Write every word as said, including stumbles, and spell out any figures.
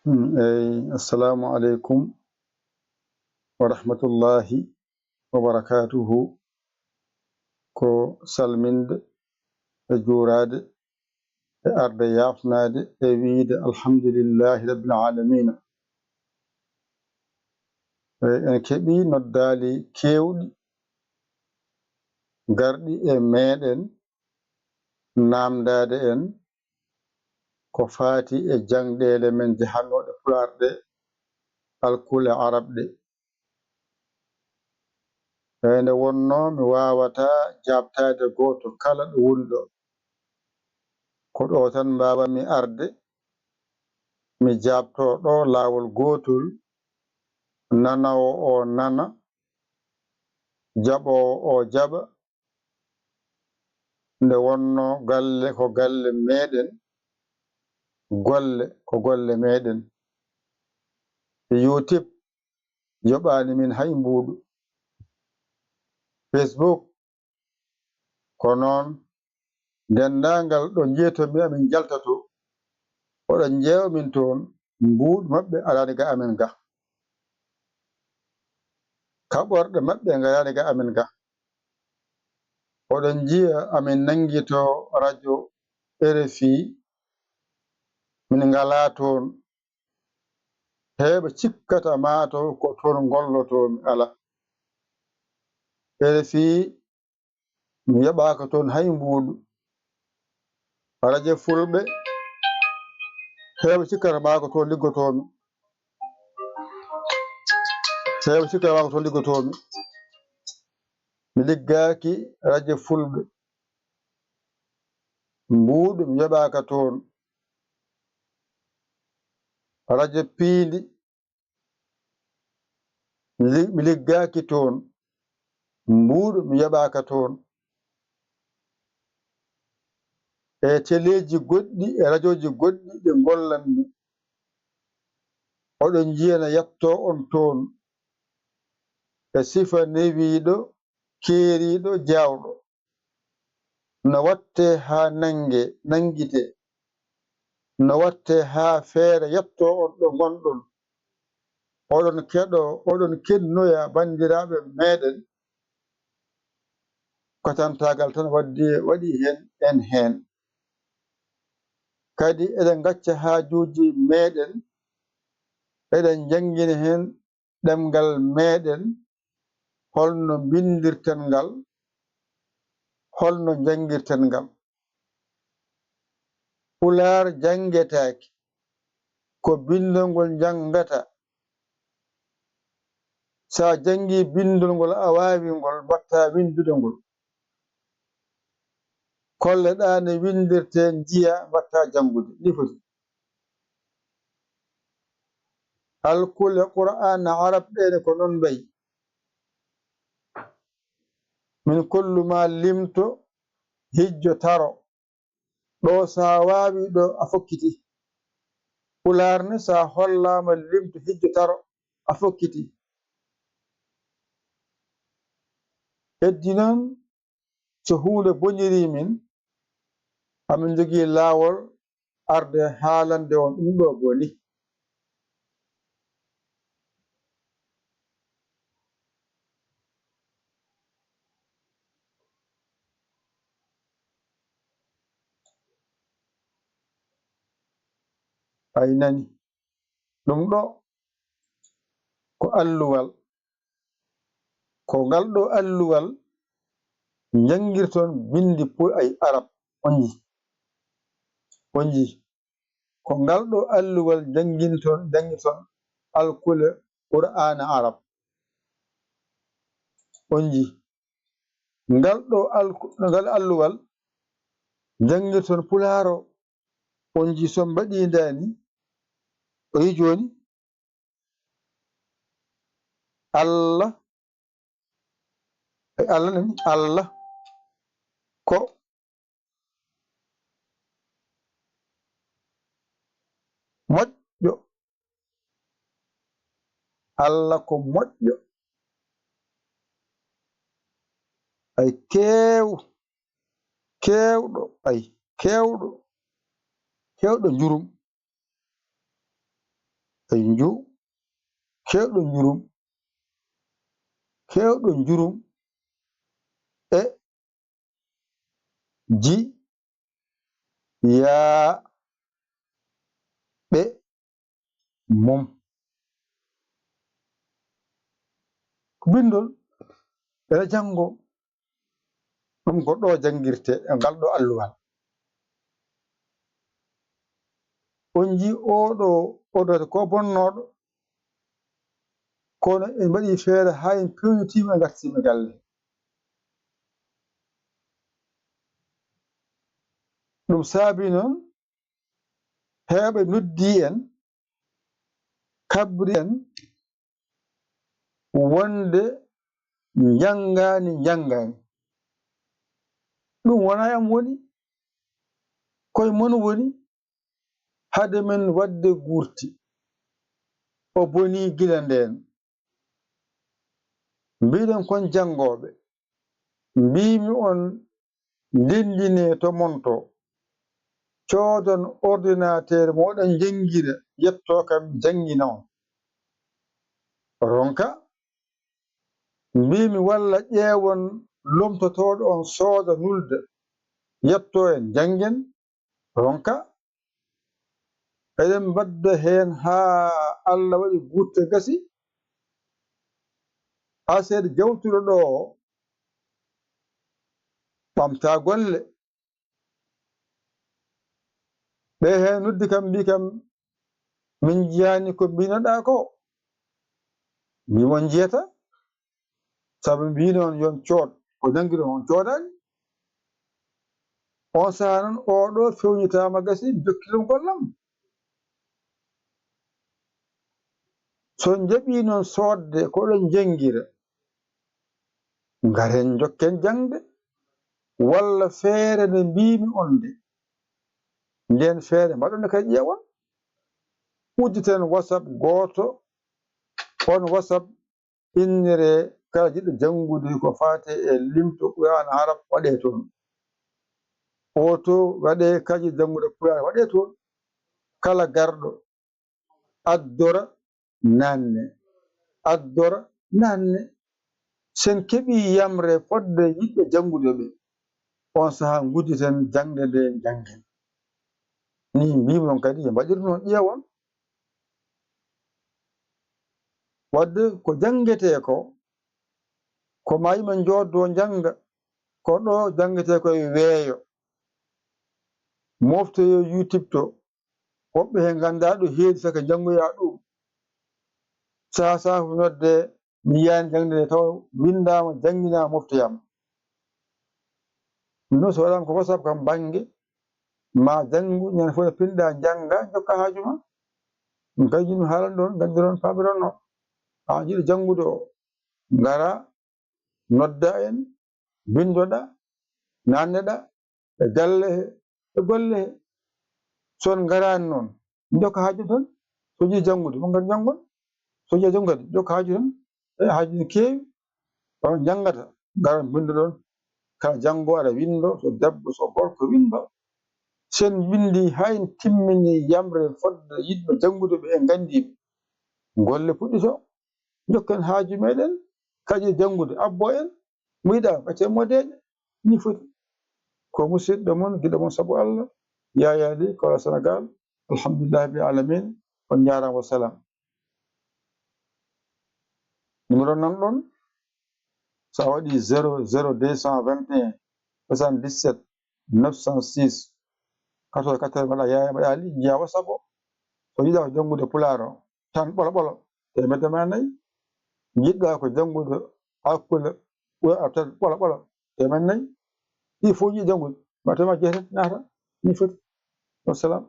Mm, eey, assalaamu aleykum wa rahmatullaahi wa barakaatuhu. Ko salminde e juuraade e arde yaafnaade e wiyde alhamdulillaahi rabbil aalamiina. Eey, en keɓii noddaali keewɗi garɗi e meeɗen naamndaade en ko faati e jaŋɗeele men jahannooɗe Pulaar ɗe, alkule Arab ɗe. Eey, nde wonnoo mi waawataa jaabtaade gooto kala ɗo woni ɗo. Ko ɗo tan mbaawatmi arde, mi jaabtoo ɗo laawol gootol, nanoowo o nana, jaɓoowo o jaɓa, nde wonnoo galle ko galle meeɗen, golle ko golle meeɗen. YouTube yoɓaani min hay mbuuɗu. Facebook ko noon, denndaangal ɗo njeeytomi amin njalta to, oɗon njeewa min toon, mbuuɗu maɓɓe araani ga amen ga. Kaɓorɗe maɓɓe ngaraani ga amen ga. Oɗon njiya amin nanngitoo rajo R F I, min ngalaa toon. Heewɓe cikkata maa taw ko toon ngollotoo-mi, alaa. R F I, mi yoɓaaka toon hay mbuuɗu. Rajo Fulɓe, heewɓe cikkata maa ko toon liggotoo-mi. Heewɓe cikkata maa ko toon liggotoo-mi. Mi liggaaki rajo Fulɓe. Mbuuɗu mi yoɓaaka toon. Rajo Piindi, li-, mi liggaaki toon. Mbuuɗu mi yoɓaaka toon. E teleeji goɗɗi, e rajooji goɗɗi ɗi ngollanmi, oɗon njiya na yattoo on toon. E sifa newiiɗo, keeriiɗo, jaawɗo. No wattee haa nannge, nanngitee. No wattee haa feere yottoo on ɗo ngonɗon. Oɗon keɗoo, oɗon kennoya banndiraaɓe meeɗen. Kotantaagal tan waddi, waɗi heen, en heen. Kadi eɗen ngacca haajuuji meeɗen, eɗen njanngina heen ɗemngal meeɗen, holno mbinndirten ngal, holno njanngirten ngal. Pulaar janngetaake, ko binndol ngol njanngata. So a janngii binndol ngol, a waawi ngol, mbaɗtaa winndude ngol. Kolleɗaa ne winndirtee, njiyaa, mbaɗtaa janngude. Ni foti. Alkule Qur'aana Arab ɗe ne ko noon mbayi. Min kollu ma limto, hijjo, taro. Ɗo so a waawi ɗo a fokkiti. Pulaar ne so a hollaama limto, hijjo, taro a fokkiti. Heddi noon so huunde boniri min, amin njogii laawol arde haalande on ɗum ɗo boni. A nani ɗum ɗo ko alluwal. Ko ngal ɗo alluwal njanngirton binndi pu-, ay, Arab. On nji. On nji. Ko ngal ɗo alluwal njannginton, njannginton alkule Qur'aana Arab. On nji. Ngal ɗo alku-, ngal alluwal njannginton pulaaro. On nji so mbaɗi ndaani, o yi jooni. Allah, e Allah nani, Allah ko moƴƴo. Allah ko moƴƴo. Ay keew-, keewɗo, ay keewɗo, keewɗo njurum. e nju, keewɗo njurum, keewɗo njurum e ji, yaa, ɓe, mum. Ko binndol, ene janngoo. Ɗum ko ɗo janngirte e ngal ɗo alluwal. On njii oɗo ordinateur ko bonnooɗo, kono en mbaɗi feere haa en peewnitiima, en ngartiima galle. Ɗum saabi noon, heewɓe noddi en, kabri en, wonde njanngaani, njanngaani. Ɗum wonaa e am woni, ko e mon woni, hade men waɗde guurti. O bonii gila ndeen. Mbiɗon kon janngooɓe, mbiimi on, ndenndinee to mon to, coodon ordinateur mooɗon njanngira, yettoo kam mi janngina on. Ronka, mbiimi walla ƴeewon lomtotooɗo on sooda nulda, yettoo en njanngen, ronka. Eɗen mbadda heen haa Allah waɗi guutte gasi. Aset jawtuɗo ɗo o ɓamta golle. Ɓe heen noddi kam, mbi kam, min njiyaani ko mbinoɗaa ko. Mbi mon njiyata, sabu mbinoon yon cood, ko janngiɗon on coodaani. On sahaa noon, oɗo fewnitaama gasi, jokkiɗon gollam. So njaɓii noon soodde ko ɗon njanngira, ngaren njokken jaŋde, walla feere nde mbiimi on nde, ndeen feere mbaɗon nde kadi ƴeewon. Udditen WhatsApp gooto, on WhatsApp inniree kala jiɗɗo janngude ko faati e limto Qur'aan Arab waɗee toon. Oto waɗee kala jiɗɗo janngude Pulaar waɗee toon. Kala garɗo addora naanne, addora naanne. Sen keɓii yamre fodde yiɗɓe janngude ɓe, on sahaa ngudditen jaŋde nde njanngen. Ni mbiimi on kadi, yo mbaɗir noon, ƴeewon. Waɗde ko janngetee ko, ko maa yimɓe njooddoo njannga, ko ɗo janngetee ko e weeyo. Moftoyo YouTube to, woɓɓe heen nganndaa ɗo heedi saka njanngoyaa ɗum. Sahaa sahaa fof nodde, mi yiyaani jaŋde nde taw winndaama, jannginaama, moftoyaama. Ɗum noon so waɗaama ko WhatsApp kam bannge, ma janngu, ñande fof nde pinɗaa njannga, jokka haaju ma. Ɗum kadi yimɓe haalan ɗoon, nganndiron, paamiron noon. Aan jiɗo janngude o, ngara, nodda en, binndoɗa, naanneɗa, e galle he, e golle he. So on ngaraani noon, jokka haaju tan. So jiɗi janngude, mo ngara janngon. So jiɗi janngude kadi, jokka haaju tan. E haaju ne keewi, on njanngata, ngara mbinndoɗon. Kala janngo aɗa winndo, so debbo, so gorko winndo. Sen mbinndi haa en timmini yamre fodde yiɗɓe janngude ɓe en nganndii ɓe. Golle puɗɗito, njokken haaju meɗen, kaƴe janngude, abbo en, mo yiɗa, ɓacce mo deeƴa, ni foti. Ko musidɗo mon, giɗo mon sabu Allah, Yaya Ly, Kora Senegal. Alhamdulillahi rabbil alamin. On njaaraama, wa salaam. Numéro nan ɗon, so a waɗi zéro zéro deux cent vingt et un soixante-dix-sept neuf cent six, quatorze quatre-vingts, mbaɗa Yaya, mbaɗa Ly, njiya WhatsApp o. So yiɗa ko janngude Pulaar o, tan ɓolo ɓolo, teemedde ma nayi. Njiɗɗa ko janngude hakkunde ɓura a tan ɓolo ɓolo, teemedde nayi. Ɗi fof njiɗi janngude, ma tema jeetati naata, ni foti. Wassalam.